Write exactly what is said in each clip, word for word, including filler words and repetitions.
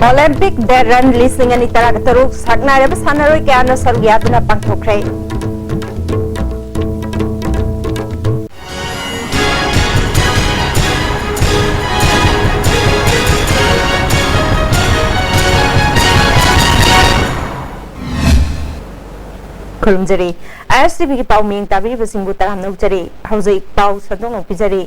Olympic Day Run ꯂꯤꯁꯤꯡ ꯑꯅꯤ ꯇꯔꯥ ꯇꯔꯨꯛ ꯁꯛꯅꯥꯏꯔꯕ ꯁꯥꯟꯅꯔꯣꯏ ꯀꯌꯥꯅ ꯁꯔꯨꯛ ꯌꯥꯗꯨꯅ ꯄꯥꯡꯊꯣꯛꯈ꯭ꯔꯦ꯫ ꯈꯨꯔꯨꯝꯖꯔꯤ꯫ ꯑꯥꯏ ꯑꯦꯁ ꯇꯤ ꯚꯤꯒꯤ ꯄꯥꯎ ꯃꯤꯡ ꯇꯥꯕꯤꯔꯤꯕꯁꯤꯡꯕꯨ ꯇꯔꯥꯝꯅ ꯑꯣꯛꯆꯔꯤ꯫ ꯍꯧꯖꯤꯛ ꯄꯥꯎ ꯁꯟꯗꯣꯛꯅ ꯄꯤꯖꯔꯤ꯫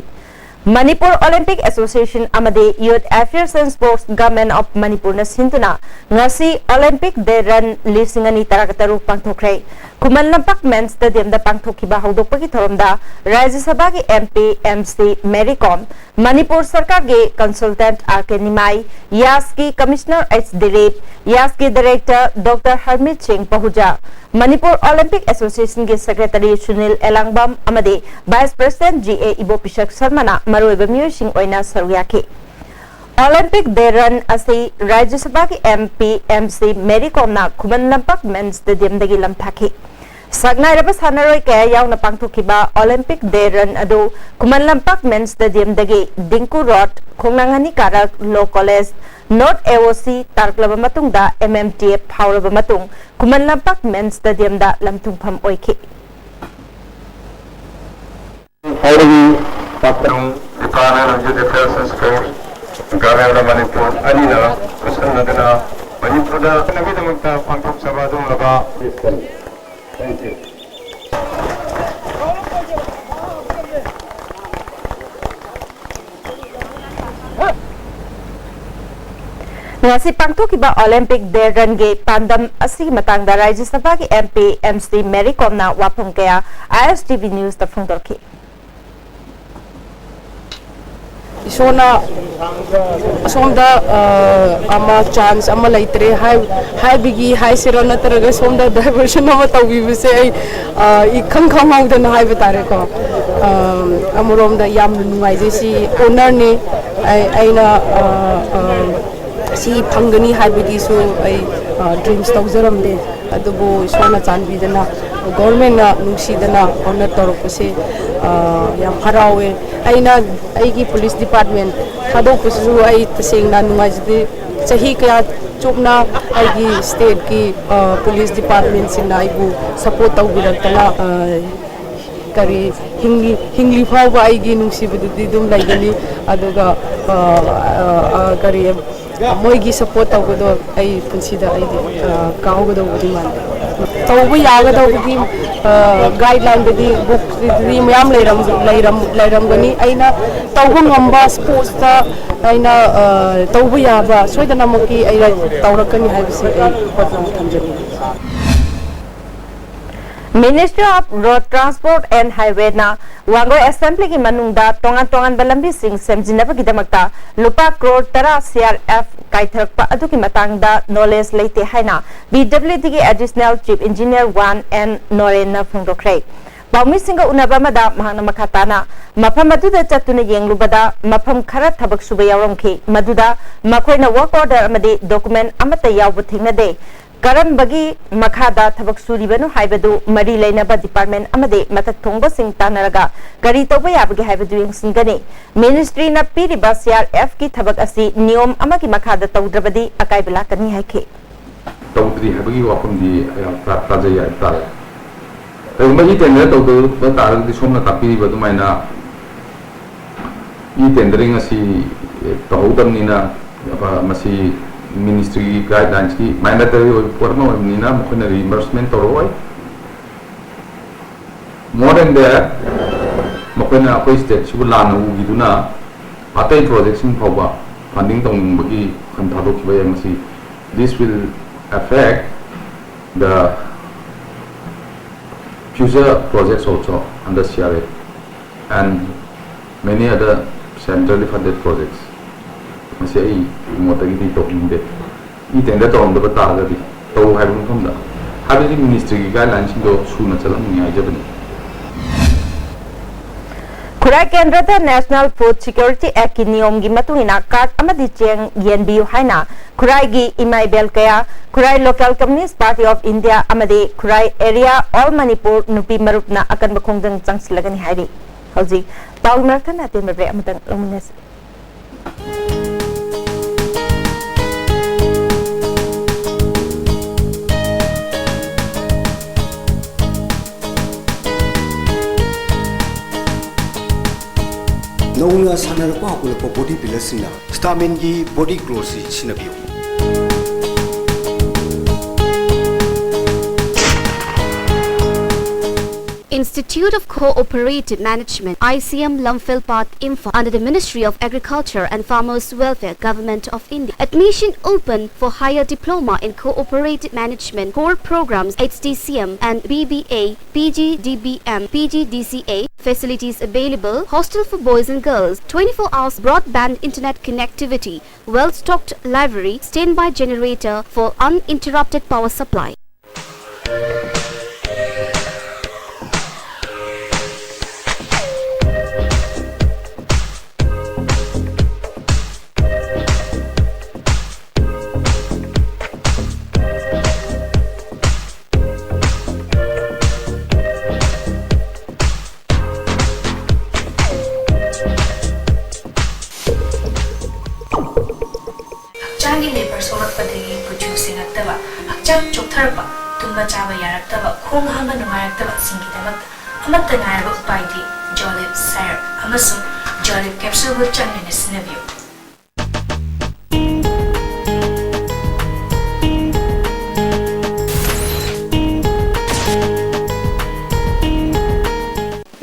ꯃꯅꯤꯄꯨꯔ ꯑꯣꯂꯤꯝꯄꯤꯛ ꯑꯦꯁꯣꯁꯤꯌꯦꯁꯟ ꯑꯃꯗꯤ Youth Affairs and Sports Government of ꯃꯅꯤꯄꯨꯔꯅ ꯁꯤꯟꯗꯨꯅ ꯉꯁꯤ Olympic Day Run ꯂꯤꯁꯤꯡ ꯑꯅꯤ ꯇꯔꯥ ꯇꯔꯨꯛ ꯄꯥꯡꯊꯣꯛꯈ꯭ꯔꯦ꯫ ꯈꯨꯃꯟ ꯂꯝꯄꯥꯛ ꯃꯦꯟꯁ ꯁ꯭ꯇꯦꯗꯤꯌꯝꯗ ꯄꯥꯡꯊꯣꯛꯈꯤꯕ ꯍꯧꯗꯣꯛꯄꯒꯤ ꯊꯧꯔꯝꯗ ꯔꯥꯖ꯭ꯌ ꯁꯚꯥꯒꯤ M P, M C Mary Kom, Manipur ꯁꯔꯀꯥꯔꯒꯤ ꯀꯟꯁꯜꯇꯦꯟꯠ ꯑꯥꯔ ꯀꯦ ꯅꯤꯃꯥꯏ, ꯌꯥꯁꯀꯤ ꯀꯃꯤꯁꯅꯔ ꯑꯩꯆ ꯗꯤꯂꯤꯞ, ꯌꯥꯁꯀꯤ director doctor Harmeet Singh Pahuja, Manipur Olympic ꯑꯦꯁꯣꯁꯤꯌꯦꯁꯟꯒꯤ ꯁꯦꯀ꯭ꯔꯦꯇꯔꯤ ꯁꯨꯅꯤꯜ ꯑꯦꯂꯥꯡꯕꯝ ꯑꯃꯗꯤ vice president G A Ibopishak ꯁꯔꯃꯅ ꯃꯔꯨꯑꯣꯏꯕ ꯃꯤꯑꯣꯏꯁꯤꯡ ꯑꯣꯏꯅ ꯁꯔꯨꯛ ꯌꯥꯈꯤ꯫ Olympic Day Run ꯑꯁꯤ ꯔꯥꯖ꯭ꯌ ꯁꯚꯥꯒꯤ M P, M C Mary ꯀꯣꯝꯅ ꯈꯨꯃꯟ ꯂꯝꯄꯥꯛ ꯃꯦꯟꯁ ꯁ꯭ꯇꯦꯗꯤꯌꯝꯗꯒꯤ ꯂꯝꯊꯥꯈꯤ꯫ ꯁꯛꯅꯥꯏꯔꯕ ꯁꯥꯟꯅꯔꯣꯏ ꯀꯌꯥ ꯌꯥꯎꯅ ꯄꯥꯡꯊꯣꯛꯈꯤꯕ Olympic Day Run ꯑꯗꯨ ꯈꯨꯃꯟ ꯂꯝꯄꯥꯛ ꯃꯦꯟꯁ ꯁ꯭ꯇꯦꯗꯤꯌꯝꯗꯒꯤ ꯗꯤꯡꯀꯨ ꯔꯣꯗ, ꯈꯣꯡꯅꯥꯡ ꯑꯅꯤ ꯀꯥꯔꯛ, ꯂꯣ ꯀꯣꯂꯦꯖ, ꯅꯣꯔꯠ ꯑꯦ ꯑꯣ ꯁꯤ ꯇꯥꯔꯛꯂꯕ ꯃꯇꯨꯡꯗ ꯑꯦꯝ ꯑꯦꯝ ꯇꯤ ꯑꯦꯐ ꯐꯥꯎꯔꯕ ꯃꯇꯨꯡ ꯈꯨꯃꯟ ꯂꯝꯄꯥꯛ ꯃꯦꯟꯁ ꯁ꯭ꯇꯦꯗꯤꯌꯝꯗ ꯂꯝꯊꯨꯡꯐꯝ ꯑꯣꯏꯈꯤ꯫ ꯍꯥꯏꯔꯤꯕ ꯄꯥꯛꯇꯝ Department of Youth Affairs and Sports, Government of Manipur ꯑꯅꯤꯅ ꯈꯨꯠꯁꯝꯅꯗꯨꯅ ꯃꯅꯤꯄꯨꯔꯗ ꯅꯕꯤꯗꯃꯛꯇ ꯄꯥꯡꯊꯣꯛꯆꯕ ꯑꯗꯨꯒꯨꯝꯂꯕ Thank you. ꯉꯁꯤ ꯄꯥꯡꯊꯣꯛꯈꯤꯕ Olympic Day Runꯒꯤ ꯄꯥꯟꯗꯝ ꯑꯁꯤꯒꯤ ꯃꯇꯥꯡꯗ ꯔꯥꯖ꯭ꯌ ꯁꯚꯥꯒꯤ M P, M C Mary ꯀꯣꯝꯅ ꯋꯥꯐꯝ ꯀꯌꯥ ꯑꯥꯏ ꯑꯦꯁ ꯇꯤ ꯚꯤ ꯅ꯭ꯌꯨꯁꯇ ꯐꯣꯡꯗꯣꯔꯛꯈꯤ꯫ ꯏꯁꯣꯔꯅ ꯑꯁꯣꯝꯗ, ꯑ, ꯑꯃ ꯆꯥꯟꯁ ꯑꯃ ꯂꯩꯇ꯭ꯔꯦ ꯍꯥꯏ-, ꯍꯥꯏꯕꯒꯤ ꯍꯥꯏꯁꯤꯔꯣ, ꯅꯠꯇ꯭ꯔꯒ ꯁꯣꯝꯗ ꯗꯥꯏꯚꯔꯁꯟ ꯑꯃ ꯇꯧꯕꯤꯕꯁꯦ ꯑꯩ, ꯑ, ꯏꯈꯪ ꯈꯪꯍꯧꯗꯅ ꯍꯥꯏꯕ ꯇꯥꯔꯦꯀꯣ꯫ ꯑ, ꯑꯃꯔꯣꯝꯗ ꯌꯥꯝꯅ ꯅꯨꯡꯉꯥꯏꯖꯩ꯫ ꯁꯤ ꯑꯣꯅꯔꯅꯤ꯫ ꯑꯩ, ꯑꯩꯅ, ꯑ, ꯑ, ꯁꯤ ꯐꯪꯒꯅꯤ ꯍꯥꯏꯕꯒꯤꯁꯨ ꯑꯩ ꯗ꯭ꯔꯤꯝꯁ ꯇꯧꯖꯔꯝꯗꯦ꯫ ꯑꯗꯨꯕꯨ ꯏꯁꯣꯔꯅ ꯆꯥꯟꯕꯤꯗꯅ, ꯒꯣꯔꯃꯦꯟꯅ ꯅꯨꯡꯁꯤꯗꯅ ꯑꯣꯅꯔ ꯇꯧꯔꯛꯄꯁꯦ, ꯑ, ꯌꯥꯝ ꯍꯔꯥꯎꯋꯦ꯫ ꯑꯩꯅ ꯑꯩꯒꯤ ꯄꯨꯂꯤꯁ ꯗꯤꯄꯥꯔꯠꯃꯦꯟ ꯊꯥꯗꯣꯛꯄꯁꯤꯁꯨ ꯑꯩ ꯇꯁꯦꯡꯅ ꯅꯨꯡꯉꯥꯏꯖꯗꯦ꯫ ꯆꯍꯤ ꯀꯌꯥ ꯆꯨꯞꯅ ꯑꯩꯒꯤ ꯁ꯭ꯇꯦꯠꯀꯤ, ꯑ, ꯄꯨꯂꯤꯁ ꯗꯤꯄꯥꯔꯠꯃꯦꯟꯁꯤꯡꯅ ꯑꯩꯕꯨ ꯁꯄꯣꯔꯠ ꯇꯧꯕꯤꯔꯛꯇꯅ, ꯑ, ꯀꯔꯤ, ꯍꯤꯡꯂꯤ ꯍꯤꯡꯂꯤ ꯐꯥꯎꯕ ꯑꯩꯒꯤ ꯅꯨꯡꯁꯤꯕꯗꯨꯗꯤ ꯑꯗꯨꯝ ꯂꯩꯒꯅꯤ꯫ ꯑꯗꯨꯒ, ꯑ, ꯑ, ꯑ, ꯀꯔꯤ, ꯃꯣꯏꯒꯤ ꯁꯄꯣꯔꯠ ꯇꯧꯕꯗꯣ ꯑꯩ ꯄꯨꯟꯁꯤꯗ ꯑꯩꯗꯤ, ꯑ, ꯀꯥꯎꯒꯗꯧꯕꯗꯤ ꯃꯥꯟꯗꯦ꯫ ꯇꯧꯕ ꯌꯥꯒꯗꯧꯕꯒꯤ, ꯑ, ꯒꯥꯏꯗꯂꯥꯏꯟꯗꯗꯤ, ꯕꯨꯛꯇꯗꯤ ꯃꯌꯥꯝ ꯂꯩꯔꯝ-, ꯂꯩꯔꯝ-, ꯂꯩꯔꯝꯒꯅꯤ꯫ ꯑꯩꯅ ꯇꯧꯕ ꯉꯝꯕ ꯁ꯭ꯄꯣꯔꯠꯁꯇ ꯑꯩꯅ, ꯑ, ꯇꯧꯕ ꯌꯥꯕ ꯁꯣꯏꯗꯅꯃꯛꯀꯤ ꯑꯩꯅ ꯇꯧꯔꯛꯀꯅꯤ ꯍꯥꯏꯕꯁꯤ ꯑꯩ ꯍꯣꯠꯅꯕ ꯊꯝꯖꯅꯤꯡꯏ꯫ Ministry of Road Transport and Highwayꯅ Wangoi ꯑꯦꯁꯦꯝꯕ꯭ꯂꯤꯒꯤ ꯃꯅꯨꯡꯗ ꯇꯣꯉꯥꯟ ꯇꯣꯉꯥꯟꯕ ꯂꯝꯕꯤꯁꯤꯡ ꯁꯦꯝꯖꯤꯟꯅꯕꯒꯤꯗꯃꯛꯇ ꯂꯨꯄꯥ ꯀ꯭ꯔꯣꯔ ꯇꯔꯥ CRF ꯀꯥꯏꯊꯔꯛꯄ ꯑꯗꯨꯒꯤ ꯃꯇꯥꯡꯗ ꯅꯣꯂꯦꯖ ꯂꯩꯇꯦ ꯍꯥꯏꯅ PWDꯒꯤ Additional Chief Engineer one N ꯅꯣꯔꯦꯟꯅ ꯐꯣꯡꯗꯣꯛꯈ꯭ꯔꯦ꯫ ꯄꯥꯎꯃꯤꯁꯤꯡꯒ ꯎꯅꯕ ꯑꯃꯗ ꯃꯍꯥꯛꯅ ꯃꯈꯥ ꯇꯥꯅ ꯃꯐꯝ ꯑꯗꯨꯗ ꯆꯠꯇꯨꯅ ꯌꯦꯡꯂꯨꯕꯗ ꯃꯐꯝ ꯈꯔ ꯊꯕꯛ ꯁꯨꯕ ꯌꯥꯎꯔꯝꯈꯤ, ꯃꯗꯨꯗ ꯃꯈꯣꯏꯅ work order ꯑꯃꯗꯤ document ꯑꯃꯠꯇ ꯌꯥꯎꯕ ꯊꯦꯡꯅꯗꯦ꯫ ꯀꯔꯝꯕꯒꯤ ꯃꯈꯥꯗ ꯊꯕꯛ ꯁꯨꯔꯤꯕꯅꯣ ꯍꯥꯏꯕꯗꯨ ꯃꯔꯤ ꯂꯩꯅꯕ ꯗꯤꯄꯥꯔꯠꯃꯦꯟ ꯑꯃꯗꯤ ꯃꯊꯛ ꯊꯣꯡꯕꯁꯤꯡ ꯇꯥꯟꯅꯔꯒ ꯀꯔꯤ ꯇꯧꯕ ꯌꯥꯕꯒꯦ ꯍꯥꯏꯕꯗꯨ ꯌꯦꯡꯁꯤꯟꯒꯅꯤ꯫ ꯃꯤꯅꯤꯁꯇ꯭ꯔꯤꯅ ꯄꯤꯔꯤꯕ CRFꯀꯤ ꯊꯕꯛ ꯑꯁꯤ ꯅꯤꯌꯣꯝ ꯑꯃꯒꯤ ꯃꯈꯥꯗ ꯇꯧꯗ꯭ꯔꯕꯗꯤ ꯑꯀꯥꯏꯕ ꯂꯥꯛꯀꯅꯤ ꯍꯥꯏꯈꯤ꯫ ꯇꯧꯗ꯭ꯔꯤ ꯍꯥꯏꯕꯒꯤ ꯋꯥꯐꯝꯗꯤ ꯑꯩꯍꯥꯛ ꯇꯥ- ꯇꯥꯖꯩ ꯍꯥꯏꯕ ꯇꯥꯔꯦ꯫ ꯀꯔꯤꯒꯨꯝꯕ ꯏ ꯇꯦꯟꯗꯔ ꯇꯧꯗꯕ ꯇꯥꯔꯒꯗꯤ ꯁꯣꯝꯅ ꯇꯥꯛꯄꯤꯔꯤꯕ ꯑꯗꯨꯃꯥꯏꯅ ꯏ ꯇꯦꯟꯗꯔꯤꯡ ꯑꯁꯤ ꯇꯧꯍꯧꯗꯕꯅꯤꯅ, ꯑ, ꯃꯁꯤ ꯃꯤꯅꯤꯁꯇ꯭ꯔꯤꯒꯤ ꯒꯥꯏꯗꯂꯥꯏꯟꯁꯀꯤ ꯃꯦꯟꯗꯦꯇꯔꯤ ꯑꯣꯏꯕ ꯄꯣꯠ ꯑꯃ ꯑꯣꯏꯕꯅꯤꯅ ꯃꯈꯣꯏꯅ ꯔꯤꯏꯝꯕꯔꯁꯃꯦꯟ ꯇꯧꯔꯛꯑꯣꯏ꯫ More than that, ꯃꯈꯣꯏꯅ ꯑꯩꯈꯣꯏ ꯁ꯭ꯇꯦꯠꯁꯤꯕꯨ ꯂꯥꯟꯅ ꯎꯈꯤꯗꯨꯅ ꯑꯇꯩ ꯄ꯭ꯔꯣꯖꯦꯛꯁꯤꯡ ꯐꯥꯎꯕ ꯐꯟꯗꯤꯡ ꯇꯧꯅꯤꯡꯕꯒꯤ ꯋꯥꯈꯜ ꯊꯥꯗꯣꯛꯈꯤꯕ ꯌꯥꯏ꯫ ꯃꯁꯤ, this will affect the future projects also under CRF and many other centrally funded projects. ꯃꯁꯤ ꯑꯩ ꯃꯣꯠꯇꯒꯤꯗꯤ ꯇꯧꯍꯟꯅꯤꯡꯗꯦ꯫ ꯏ ꯇꯦꯟꯗꯔ ꯇꯧꯔꯝꯗꯕ ꯇꯥꯔꯒꯗꯤ ꯇꯧ ꯍꯥꯏꯕ ꯃꯐꯝꯗ, ꯍꯥꯏꯕꯗꯤ ꯃꯤꯅꯤꯁꯇ꯭ꯔꯤꯒꯤ ꯒꯥꯏꯗꯂꯥꯏꯟꯁꯤꯡꯗꯣ ꯁꯨꯅ ꯆꯠꯂꯝꯅꯤ ꯍꯥꯏꯖꯕꯅꯤ꯫ ꯈꯨꯔꯥꯏ ꯀꯦꯟꯗ꯭ꯔꯗ National Food Security Actꯀꯤ ꯅꯤꯌꯣꯝꯒꯤ ꯃꯇꯨꯡ ꯏꯟꯅ card ꯑꯃꯗꯤ ꯆꯦꯡ ꯌꯦꯟꯕꯤꯌꯨ ꯍꯥꯏꯅ ꯈꯨꯔꯥꯏꯒꯤ ꯏꯃꯥ ꯏꯕꯦꯜ ꯀꯌꯥ, ꯈꯨꯔꯥꯏ Local Communist Party of India ꯑꯃꯗꯤ ꯈꯨꯔꯥꯏ Area All Manipur ꯅꯨꯄꯤ ꯃꯔꯨꯞꯅ ꯑꯀꯟꯕ ꯈꯣꯡꯖꯪ ꯆꯪꯁꯤꯜꯂꯒꯅꯤ ꯍꯥꯏꯔꯤ꯫ ꯍꯧꯖꯤꯛ ꯄꯥꯎ ꯃꯔꯛ ꯊꯠꯅ ꯑꯇꯦꯟꯕ break ꯑꯃꯇꯪ ꯂꯧꯃꯤꯟꯅꯁꯤ꯫ ꯅꯧꯅ ꯁꯥꯟꯅꯔꯛꯄ ꯍꯧꯒꯠꯂꯛꯄ body builderꯁꯤꯡꯅ Staminꯒꯤ body glowꯁꯤ ꯁꯤꯖꯤꯟꯅꯕꯤꯌꯨ꯫ Institute of Cooperative Management, I C M Lamphel Park, Imphal, under the Ministry of Agriculture and Farmers Welfare, Government of India. Admission open for higher diploma in cooperative management, core programs, H D C M and B B A, P G D B M, P G D C A. Facilities available: hostel for boys and girls, twenty-four hours broadband internet connectivity, well-stocked library, standby generator for uninterrupted power supply. ꯍꯛꯆꯥꯡꯒꯤ labour ꯁꯣꯛꯂꯛꯄꯗꯒꯤ ꯀꯨꯆꯨ ꯁꯦꯡꯉꯛꯇꯕ, ꯍꯛꯆꯥꯡ ꯆꯣꯛꯊꯔꯛꯄ, ꯇꯨꯝꯕ ꯆꯥꯕ ꯌꯥꯔꯛꯇꯕ, ꯈꯣꯡ ꯍꯥꯝꯕ ꯅꯨꯡꯉꯥꯏꯔꯛꯇꯕꯁꯤꯡꯒꯤꯗꯃꯛꯇ ꯑꯃꯠꯇ ꯉꯥꯏꯔꯕ ꯎꯄꯥꯏꯗꯤ Jolib syrup ꯑꯃꯁꯨꯡ Jolib capsule ꯒ ꯆꯥꯡ ꯅꯥꯏꯅ ꯁꯤꯖꯤꯟꯅꯕꯤꯌꯨ꯫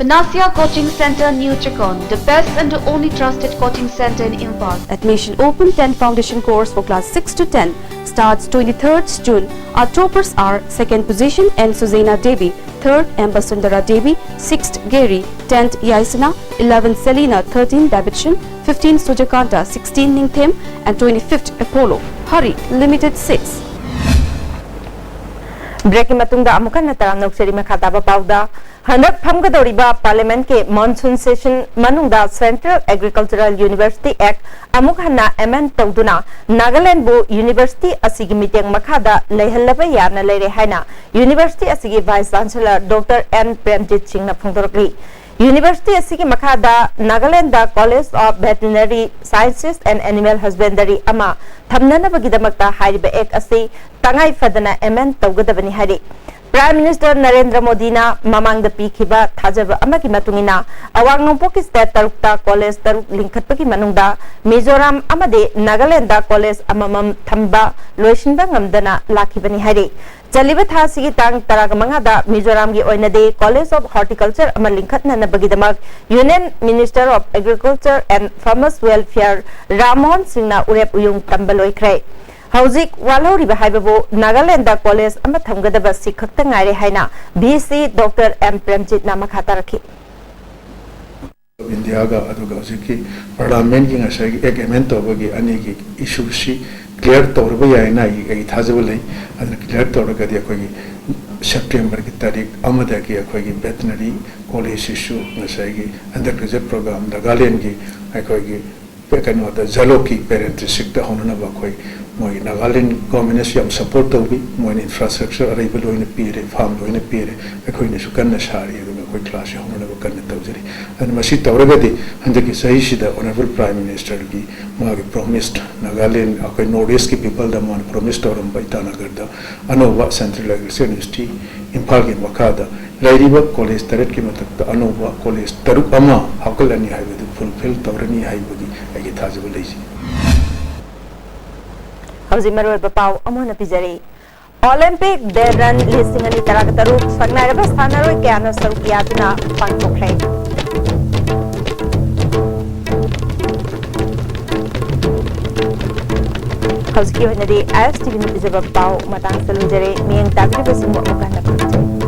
Panacea Coaching Center, New Chikon, the best and the only trusted coaching center in Imphal. Admission open. Ten foundation course for class six to ten starts twenty-third June. Our toppers are: second position N Suzena Devi, third M Basundara Devi, sixth Gary, tenth Yaisana, eleventh Selina, thirteenth Babichin, fifteenth Sujakanta, sixteenth Ningthem, and twenty-fifth Apollo. Hurry, limited seats. Break ꯀꯤ ꯃꯇꯨꯡꯗ ꯑꯃꯨꯛ ꯍꯟꯅ ꯇꯔꯥꯝꯅ ꯑꯣꯛꯆꯔꯤ꯫ ꯃꯈꯥ ꯇꯥꯕ ꯄꯥꯎꯗ, ꯍꯟꯗꯛ ꯐꯝꯒꯗꯧꯔꯤꯕ Parliament ꯀꯤ monsoon session ꯃꯅꯨꯡꯗ Central Agricultural University Act ꯑꯃꯨꯛ ꯍꯟꯅ amend ꯇꯧꯗꯨꯅ ꯅꯥꯒꯥꯂꯦꯟꯕꯨ university ꯑꯁꯤꯒꯤ ꯃꯤꯠꯌꯦꯡ ꯃꯈꯥꯗ ꯂꯩꯍꯜꯂꯕ ꯌꯥꯅ ꯂꯩꯔꯦ ꯍꯥꯏꯅ university ꯑꯁꯤꯒꯤ Vice Chancellor Doctor N Premjit ꯁꯤꯡꯅ ꯐꯣꯡꯗꯣꯔꯛꯂꯤ꯫ University ꯑꯁꯤꯒꯤ ꯃꯈꯥꯗ Nagaland College of Veterinary Sciences and Animal Husbandry ꯑꯃ ꯊꯝꯅꯅꯕꯒꯤꯗꯃꯛꯇ ꯍꯥꯏꯔꯤꯕ Act ꯑꯁꯤ ꯇꯉꯥꯏ ꯐꯗꯅ amend ꯇꯧꯒꯗꯕꯅꯤ ꯍꯥꯏꯔꯤ꯫ Prime Minister ꯅꯔꯦꯟꯗ꯭ꯔ ꯃꯣꯗꯤꯅ ꯃꯃꯥꯡꯗ ꯄꯤꯈꯤꯕ ꯊꯥꯖꯕ ꯑꯃꯒꯤ ꯃꯇꯨꯡ ꯏꯟꯅ, ꯑꯋꯥꯡ ꯅꯣꯡꯄꯣꯛꯀꯤ state ꯇꯔꯨꯛꯇ college ꯇꯔꯨꯛ ꯂꯤꯡꯈꯠꯄꯒꯤ ꯃꯅꯨꯡꯗ ꯃꯤꯖꯣꯔꯥꯝ ꯑꯃꯗꯤ ꯅꯥꯒꯥꯂꯦꯟꯗ college ꯑꯃꯃꯝ ꯊꯝꯕ ꯂꯣꯏꯁꯤꯟꯕ ꯉꯝꯗꯅ ꯂꯥꯛꯈꯤꯕꯅꯤ ꯍꯥꯏꯔꯤ꯫ ꯆꯠꯂꯤꯕ ꯊꯥ ꯑꯁꯤꯒꯤ ꯇꯥꯡ ꯇꯔꯥꯃꯉꯥꯗ ꯃꯤꯖꯣꯔꯥꯝꯒꯤ ꯑꯣꯏꯅꯗꯤ College of Horticulture ꯑꯃ ꯂꯤꯡꯈꯠꯅꯅꯕꯒꯤꯗꯃꯛ Union Minister of Agriculture and Farmers Welfare ꯔꯥꯝꯃꯣꯍꯟ ꯁꯤꯡꯅ ꯎꯔꯦꯞ ꯎꯌꯨꯡ ꯇꯝꯕ ꯂꯣꯏꯈ꯭ꯔꯦ꯫ ꯍꯧꯖꯤꯛ ꯋꯥꯠꯍꯧꯔꯤꯕ ꯍꯥꯏꯕꯕꯨ ꯅꯥꯒꯥꯂꯦꯟꯗ college ꯑꯃ ꯊꯝꯒꯗꯕ ꯁꯤ ꯈꯛꯇ ꯉꯥꯏꯔꯦ ꯍꯥꯏꯅ VC Doctor M ꯄ꯭ꯔꯦꯝꯖꯤꯠꯅ ꯃꯈꯥ ꯇꯥꯔꯛꯈꯤ꯫ ꯏꯟꯗꯤꯌꯥꯒ ꯑꯗꯨꯒ ꯍꯧꯖꯤꯛꯀꯤ Parliament ꯀꯤ ꯉꯁꯥꯏꯒꯤ Act amend ꯇꯧꯕꯒꯤ ꯑꯅꯤꯒꯤ issue ꯁꯤ clear ꯇꯧꯔꯕ ꯌꯥꯏꯅ ꯑꯩ ꯑꯩ ꯊꯥꯖꯕ ꯂꯩ꯫ ꯑꯗꯨꯅ clear ꯇꯧꯔꯒꯗꯤ ꯑꯩꯈꯣꯏꯒꯤ September ꯒꯤ ꯇꯥꯔꯤꯛ ꯑꯃꯗꯒꯤ ꯑꯩꯈꯣꯏꯒꯤ veterinary college ꯁꯤꯁꯨ ꯉꯁꯥꯏꯒꯤ under graduate program ꯅꯥꯒꯥꯂꯦꯟꯒꯤ ꯑꯩꯈꯣꯏꯒꯤ ꯀꯩꯅꯣꯗ ꯖꯂꯣꯛꯀꯤ parent district ꯇ ꯍꯧꯅꯅꯕ ꯑꯩꯈꯣꯏ ꯃꯣꯏ ꯅꯥꯒꯥꯂꯦꯟ government ꯅꯁꯨ ꯌꯥꯝ support ꯇꯧꯕꯤ꯫ ꯃꯣꯏꯅ infrastructure ꯑꯔꯩꯕ ꯂꯣꯏꯅ ꯄꯤꯔꯦ, farm ꯂꯣꯏꯅ ꯄꯤꯔꯦ꯫ ꯑꯩꯈꯣꯏꯅꯁꯨ ꯀꯟꯅ ꯁꯥꯔꯤ, ꯑꯗꯨꯒ ꯑꯩꯈꯣꯏ class ꯁꯤ ꯍꯧꯅꯅꯕ ꯀꯟꯅ ꯇꯧꯖꯔꯤ꯫ ꯑꯗꯨꯅ ꯃꯁꯤ ꯇꯧꯔꯒꯗꯤ ꯍꯟꯗꯛꯀꯤ ꯆꯍꯤꯁꯤꯗ Honourable Prime Minister ꯒꯤ ꯃꯥꯒꯤ promise, ꯅꯥꯒꯥꯂꯦꯟ ꯑꯩꯈꯣꯏ North East ꯀꯤ people ꯗ ꯃꯥꯅ promise ꯇꯧꯔꯝꯕ ꯏꯇꯥꯅꯒꯔꯗ ꯑꯅꯧꯕ Central Agriculture University ꯏꯝꯐꯥꯜꯒꯤ ꯃꯈꯥꯗ ꯂꯩꯔꯤꯕ college ꯇꯔꯦꯠꯀꯤ ꯃꯊꯛꯇ ꯑꯅꯧꯕ college ꯇꯔꯨꯛ ꯑꯃ ꯍꯥꯞꯀꯠꯂꯅꯤ ꯍꯥꯏꯕꯗꯨ fulfill ꯇꯧꯔꯅꯤ ꯍꯥꯏꯕꯒꯤ ꯑꯩꯒꯤ ꯊꯥꯖꯕ ꯂꯩꯖꯩ꯫ ꯍꯧꯖꯤꯛ ꯃꯔꯨꯑꯣꯏꯕ ꯄꯥꯎ ꯑꯃꯨꯛ ꯍꯟꯅ ꯄꯤꯖꯔꯤ꯫ Olympic Day Run ꯂꯤꯁꯤꯡ ꯑꯅꯤ ꯇꯔꯥꯇꯔꯨꯛ ꯁꯛꯅꯥꯏꯔꯕ ꯁꯥꯟꯅꯔꯣꯏ ꯀꯌꯥꯅ ꯁꯔꯨꯛ ꯌꯥꯗꯨꯅ ꯄꯥꯡꯊꯣꯛꯈ꯭ꯔꯦ꯫ ꯍꯧꯖꯤꯛꯀꯤ ꯑꯣꯏꯅꯗꯤ ISTV ꯅ ꯄꯤꯖꯕ ꯄꯥꯎ ꯃꯇꯥꯡꯁꯤꯗ ꯂꯣꯏꯖꯔꯦ꯫ ꯃꯤꯠꯌꯦꯡ ꯇꯥꯕꯤꯔꯤꯕꯁꯤꯡꯕꯨ ꯑꯃꯨꯛ ꯍꯟꯅ ꯈꯨꯔꯨꯝꯖꯔꯤ꯫